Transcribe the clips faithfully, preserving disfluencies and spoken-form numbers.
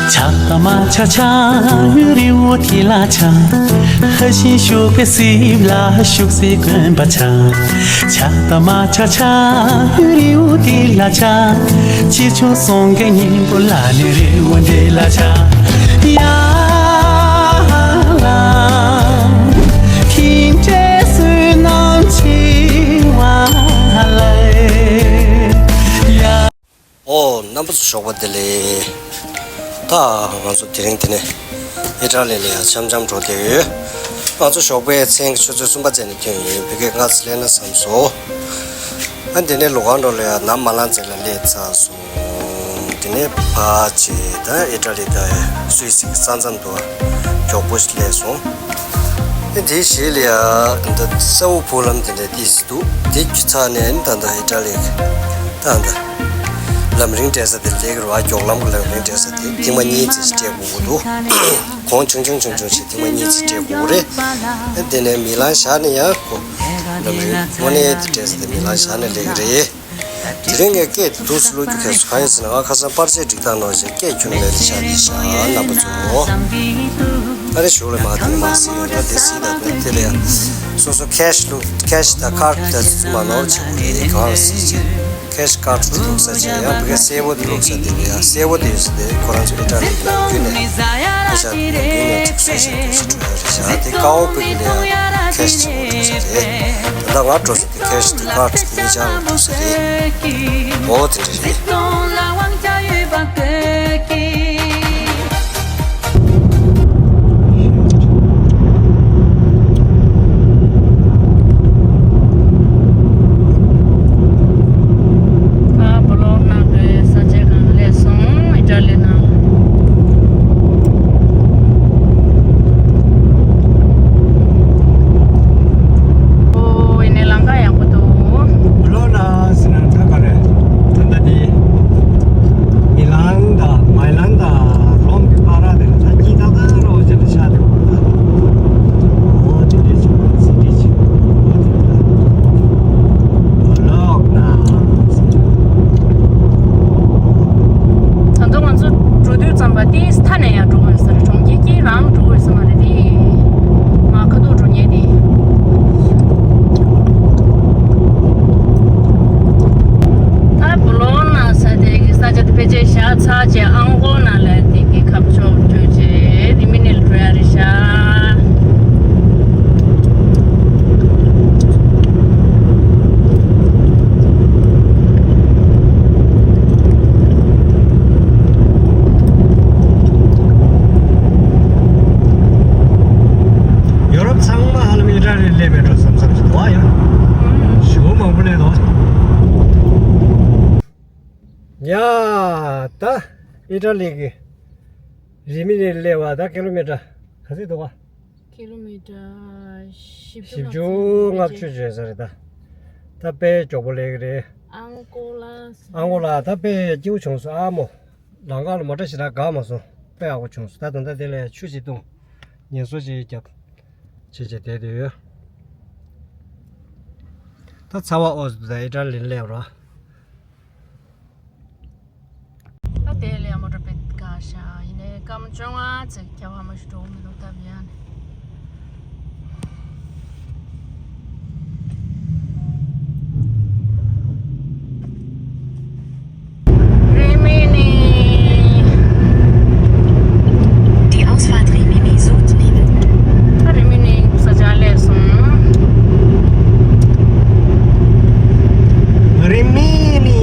ཆགས་དང་མ་ཆགས་ཆགས་རི་བོ་དེ་ལ་ཆགས། ལྷ་བཞིན་བཞུགས་པའི་སྲིབ་ལ་བཞུགས་སའི་དགོན་པ་ཆགས། ཆགས་དང་མ་ཆགས་ཆགས་རི་བོ་དེ་ལ་ཆགས། ཅི་བྱུང་སོང་གི་སྙིང་པོ་ལ་ནི་རི་བོ་འདི་ལ་ཆགས། ཡ་ལ་ཁྱིམ་བྱས་བསོད་ནམས་ཆེ་བ་ལ། ཡ། ཨོ། རྣམ་པ་ཚོ་ཞོགས་པ་བདེ་ལེགས། ད་ང་ཚོ་དེ་རིང་འདི་ནས་ཨི་ཊ་ལི་ལ་ཡང་འཆམ་འཆམ་འགྲོ་བསྡད་ཡོད། ང་ཚོ་ཞོགས་པའི་མཚན་གྱི་ཆུ་ཚོད་གསུམ་པ་ཙམ་ནས་ཐོན་ཡོད། ཕ་གིར་སྔ་ཙམ་སླེབས་ན་བསམ་སོང་། ཨ་འདི་ནས་ལུ་ཀ་འགྲོ་ལ་ཡང་ནམ་མ་ལངས་ཙམ་ལ་སླེབས་ཚར་སོང་། དེ་ནས་ཕར་ཕྱིན་ད་ཨི་ཊ་ལི་དང་སུད་སི་གི་ས་མཚམས་དུ་མགྱོགས་པོ་ཞིག་སླེབས་སོང་། ཨེ་དེའི་གཞི་ལ་ཡ་ད་ས་འོག་འཕུར་ལམ་དེ་འདྲ་ཏོག་ཙམ་འདུག་དེ་ཚར་ནས་ཨ་ནི་ད་ལྟ་ཨི་ཊ་ལི་གི་ད་ད་ལམ་རིམ་སྤྲད་ས་དེ་སླེབས་ཀྱི་རེད་བ། མགྱོགས་ལམ་གྱི་ལམ་རིམ་སྤྲད་ས་དེ་ཐེངས་མ་གཉིས་ཙམ་ཞིག་སྤྲད་དགོས་ཀྱི་འདུག་གོང་ཆུང་ཆུང་ཆུང་ཆུང་ཞིག་ཐེངས་མ་གཉིས་ཙམ་སྤྲད་དགོས་ཀྱི་རེད། ཨ་དེ་ནས་མི་ལང་བཞག་ནས་ཡང་ཁོ་ལམ་རིམ་དངོས་གནས་དེ་སྤྲད་ས་དེ་མི་ལང་བཞག་ནས་སླེབས་ཀྱི་རེད། དེ་རིང་ངས་སྐད་དེ་འདུག་སེ་ཀློག་རྒྱུ་ཁེལ་སོང་། གང་ཡིན་ཟེར་ན་ང་ཁ་སང་པར་ཆས་སྒྲིག་སྟངས་ནང་བཞིན་སྐད་ཁྱོན་མེད་རེད་ཤག་དེ་ཤག་རྣམ་པ་ཚོ། ཨ་རེ་ཞུ་ལེ་མ་དེ་མ་ཟིན་ཡོད་ད་དེ་ཟིན་ད་དེ་དེ་ལ་ཡང་སོ་སོ་ཁེ་ཤི་ལུག་ཁེ་ཤི་དང་ཁཱར་ཌི་དེ་ཚོ་མ་ནོར་བྱེད་དགོས་རེད། གང་ལ་ཟེར་ཅིག་ཁེ་ཤི་ཁཱར་ཌི་ལུག་ས་ཆེ་ཡང་བི་ག་སེར་པོ་དེ་ལུག་ས་དེ་ལ་ཡང་སེར་པོ་དེ་ཡོད་ས་དེ་ཁོ་རང་ཚོ་ཨི་ཊ་ལི་གི་ནང་བརྒྱུད་ནས་ཁེ་ཤ་དེ་ལ་བརྒྱུད་ནས་ཅིག་སུས་ཤ་དེ་ཤ་འགྲོ་ཡ་རེད་ཤག་དེ་ཀ་བོ་བི་ག་ལ་ཡང་ཁེ་ཤི་ཆེན་པོ་འགྲོ་ས་རེད། ད་ལྟ་ང་འགྲོ་ས། ཁེ་ཤི་དེ་ཁཱར་ཌི་གཉིས་ཆར་ལ་འགྲོ་ས་རེད། འོ་དེ་འདྲ་རེད། ད་བོ་ལོ་ན་གི་ས་ཆ་གང་སླེབས་སོང་། ཨི་ཊ་ལི་ནང་། ཨོ། ཡིན་ནའི་ལམ་ཁ་ཡག་པོ་འདུག་བོ་ལོ་ན་ཟེར་ན་ད་ག་རེ། ད་ལྟ་དེ་མི་ལན་དང་མའི་ལན་དང་རོམ་གྱི་བར་དེ་ལ་ད་གཉིས་ཏག་ཏག་རོ་ཅིག་ལ་ཆགས་འདུག་ཨོ་དེ་འདྲ་ཅིག་སི་ཊི་ཅིག་ཨོ་དེ་ལ་བོ་ལོ་ན། ད་དུང་ང་ཚོ་འགྲོ་དུས་ཙམ་པ་དེ་མཐའ་ནས་ཡར་འགྲོ་དགོས་ས་རེད། གྲོང་ཁྱེར་དཀྱིལ་རང་འགྲོ་དགོས་ས་མ་རེད་དེ། མར་ཁ་ཐུག་འགྲོ་མཁན་དེ། ད་བོ་ལོ་ན་ས་དེ་གི་ས་ཆ་དེ་ཕལ་ཆེར་བཞག་ཚར་རྗེས་ཨང་ཀོ་ན་ལ་དེ་གི་ཁ་ཕྱོགས་བསྐྱོད་རྗེས་རི་མི་ནི་ལ་འགྲོ་ཡ་རེད་ཤག་ཡོ་རོབ་ཚང་མ་ཧ་ལམ་ཨི་ཊ་ལི་སླེབས་པའི་འགྲོ་བསམ་བསམ་ཞིག་འདུག་ཨ། ཡང་ཞེ་པོ་མང་པོ་སླེབས་འདུག་ཡ། ད་ཨི་ཊ་ལི་གི་རི་མི་ནི་སླེབས་པ་ད་ཀི་ལོ་མི་ཊར་ག་ཚོད་འདུག་ག་ཀི་ལོ་མི་ཊར་བཞི་བཅུ་ལྔ་བཅུ་ལྔ་བཅུ་ཅན་ས་རེད་ད། ད་དཔེ་མགྱོགས་པོ་སླེབས་ཀྱི་རེད། ཨང་ཀོ་ལ། ཨང་ཀོ་ལ་ད་དཔེ་སྐྱིད་པོ་བྱུང་སོང་ཨ་མོ། ལམ་ཁ་ལ་མོ་ཊ་ཞེ་དྲག་འགག་མ་སོང་། དཔེ་ཡག་པོ་བྱུང་སོང་། ད་ད་ལྟ་དེ་ལ་ཆུ་ཞིག་བཏུང་། ངལ་གསོ་ཞིག་བརྒྱབ། བྱས་བྱས་བསྡད་དུས་ཡོད། ད་ཚ་བ་ཨོ་ཟེར་ད་ཨི་ཊ་ལི་སླེབས་རོགས། ད་དེ་ལས་མོ་ཊ་དཔེ་འགག་ཤག་ཡིན་ནའི་སྐར་མ་བཅོ་ལྔ་ཙམ་རྒྱབ་པ་མ་གཏོགས་འགྲོ་མི་འདུག་སྟབས་ཡག་ནས། རི་མི་ནི། Die Ausfahrt Rimini Sud nehmen. རི་མི་ནི་ས་ཆ་སླེབས་སོང་། རི་མི་ནི།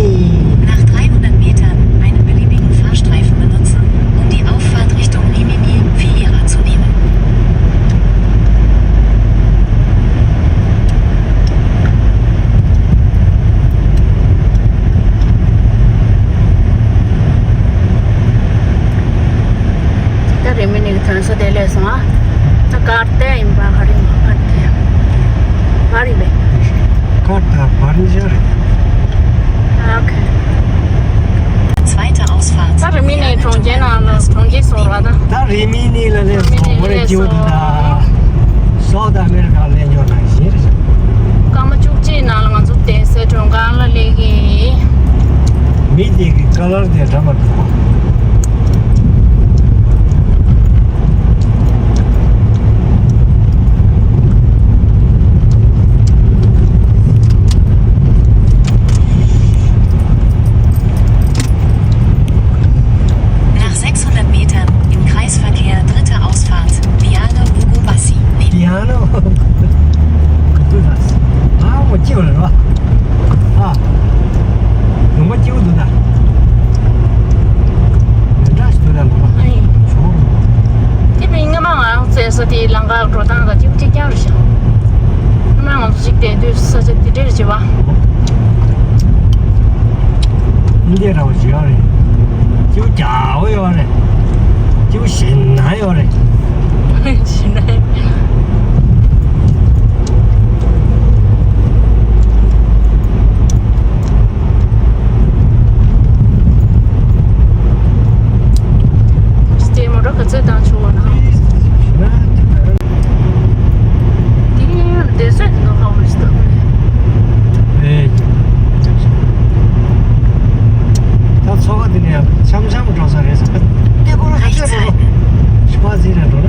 Nach dreihundert Metern einen beliebigen Fahrstreifen benutzen, um die Auffahrt Richtung Rimini Villera zu nehmen. ད་རི་མི་ནི་གི་ཐོན་ས་དེ་སླེབས་སོང་ཨ། ད་ཀར་དེ་ཡིན་པ་ག་རེ་ཡིན་པ་ཀར་དེ། ཀར་ཡིན་པས། ཀར་དང་བར་ཉི་ཤར། ཨོ་ཁེ། Zweite Ausfahrt. ད་རི་མི་ནི་གྲོང་ཁྱེར་ནང་ལ་གྲོང་ཁྱེར་སོང་ར་ད། ད་རི་མི་ནི་ལ་སླེབས་སོང་། མོ་རེ་སྐྱིད་པོ་འདུག་ད། སའུཐ་ཨ་མེ་རི་ཀ་སླེབས་མྱོང་ནང་བཞིན་རེད། སྐར་མ་བཅུ་གཅིག་ནང་ལ་ང་ཚོ་བསྡད་སའི་མགྲོན་ཁང་ལ་སླེབས་ཀྱི་ཡིན། མི་དེ་གི་ཀ་ལར་དེ་འདྲ་མ་འདུག་ས་ཆ་དེ་འདྲ་རེད་བྱེད་པ། འདི་འདྲ་བ་ཞིག་ཡོད་རེད། སྐྱིད་པོ་རྒྱག་པོ་ཡོད་རེད། སྐྱིད་པོ་ཞེད་སྣང་ཡོད་རེད། ཞེད་སྣང་། སྟེ་མོ་ཊ་ག་ཚོད་བཏང་ཆོག་པ་ན། དེ་བསྡད་ས་དེ་ནོ་ཧ་འོ་ཞིག་ད། ཨེ། ད་ཚོ་བ་འདི་ནས་འཆམ་འཆམ་འགྲོ་ས་རེད་ཟེར། སྐྱེ་འཁོར་ལ་ཁ་ཆེ་རོ་རོ། ཤི་པ་ཟིན་ནས་འགྲོ་ན།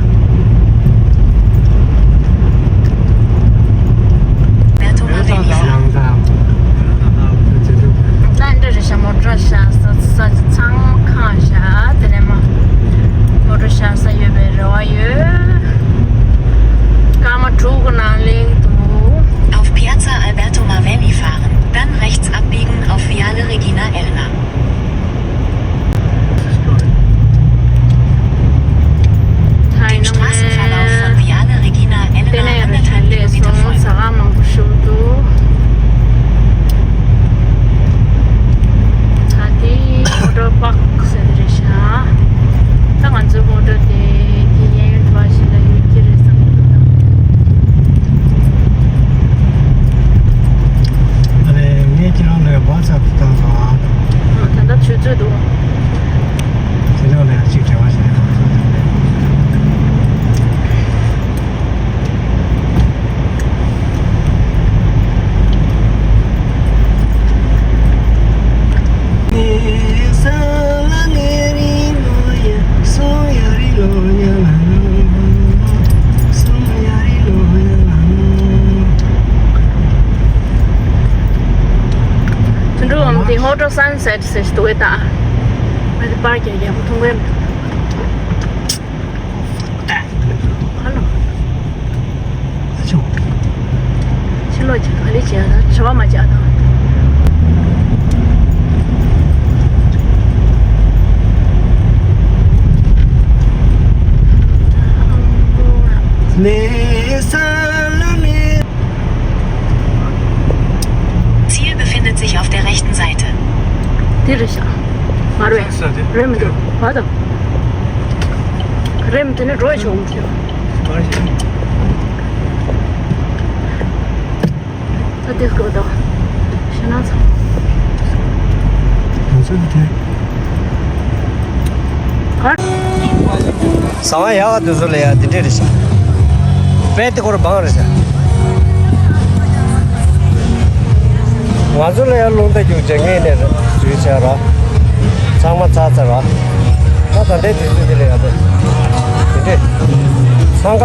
ད་འདི་རེད་ཤག་མོ་ཊ་བཞག་ས་ས་ཆ་ཚང་མ་ཁང་བཞག་དེ་ནས་མ་མོ་ཊ་བཞག་ས་ཡོད་པའི་རེ་བ་ཡོད། སྐར་མ་དྲུག་གི་ནང་སླེབས་འདུག Auf Piazza Alberto Mavelli fahren, dann rechts abbiegen auf Viale Regina Elena. Im Straßenverlauf von Viale Regina Elena anderthalb Kilometer folgen. ད་དེ་མོ་ཊ་པག་ཟེར་རེད་ཤག་ད་ང་ཚོའི་མོ་ཊ་དེ་དེ་གཡས་གཡོན་དུ་བ་ཞིག་ལ་ཡོད་ཀྱི་རེད་བསམ་གྱི་འདུག་ཨ་ནི་ངས་ཁྱེད་རང་ལ་WhatsApp་དུ་བཏང་སོང་ཨ། ད་ལྟ་ཆུ་ཚོད་འདུག་དེ་ནང་ལ་ཡང་གཅིག་བྲེལ་བ་ཞིག་རེད། དུད་འགྲོ་འམ་དེ་ཧོ་ཊལ་སན་སེཊ་ཟེར་ཞིག་འདུག་གས་ད། ང་དེ་པར་རྒྱག་རྒྱག་པོ་མཐོང་གི་མི་འདུག་ཧ་ལོ། ཕྱི་ལོགས་ཀྱི་ག་ལེ་བྱས་དང་བྲེལ་བ་མ་བྱས་དང་། ལེ་ས་ལ་ནི། Ziel befindet sich auf der rechten Seite. དེ་རེད་ཤག་མ་རེད། ས་དེ། རེད་མི་འདུག་བ་དང་། རེད་མི་འདུག་ནི་འགྲོ་ཆོག་མི་འདུག་མ་རེད་ཤག་ད་དེ་སྐོར་དང་། ཞེད་སྣང་ཚང་། དེ་ཚོ་དེ། ག་ཟ་བ་ཡག་ག་དེ་ཚོ་ལ་ཡ་དེ་འདྲས་རེད་ཤག་དཔེ་དེ་སྐོར་བང་རེད་ཤག་ང་ཚོ་ལ་ཡ་རླུང་རྟ་རྒྱུག་བྱེད་ངེས་ནས་རེད་ཟེར་བྱས་ར། ཚང་མ་ཚར་ཚར་ར། ད་ད་ལྟའི་དུས་ཚོད་འདི་ལ་ཡ་དེ། དེ་འདྲས། འཚང་ཁ།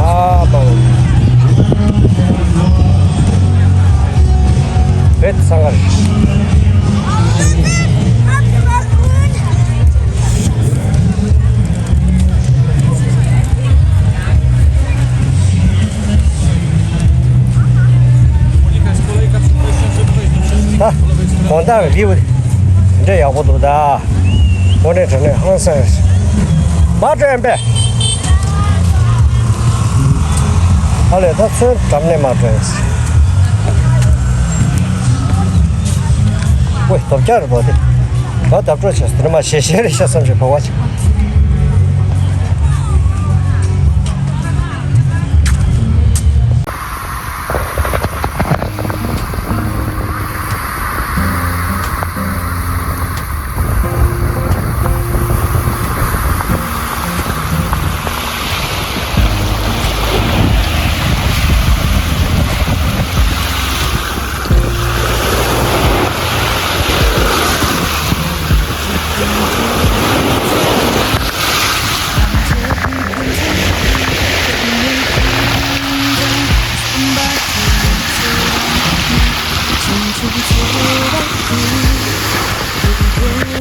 ཨ་པའོ། བེད་འཚང་ཁ་རེད། ད་དགོང་དག་གི་བིའུ་འདི་འདྲ་ཡག་པོ་འདུག་ད། དངོས་གནས་དྲང་གནས་ཧང་སང་། མ་སྤྲོད་ཡིན་པས། ཨ་ལས་ད་ཚོན་འགྲམ་ནས་མ་སྤྲོད་ཡིན། ཝེ་དོ་བརྒྱ་རེད་པ་དེ། ང་བརྡབ་སྤྲོད་བྱས་སོང་དེ་ནས་མ་ཞེ་ཞེ་རེད་ཤག་བསམ་བྱས་བོ་བ་ཅིག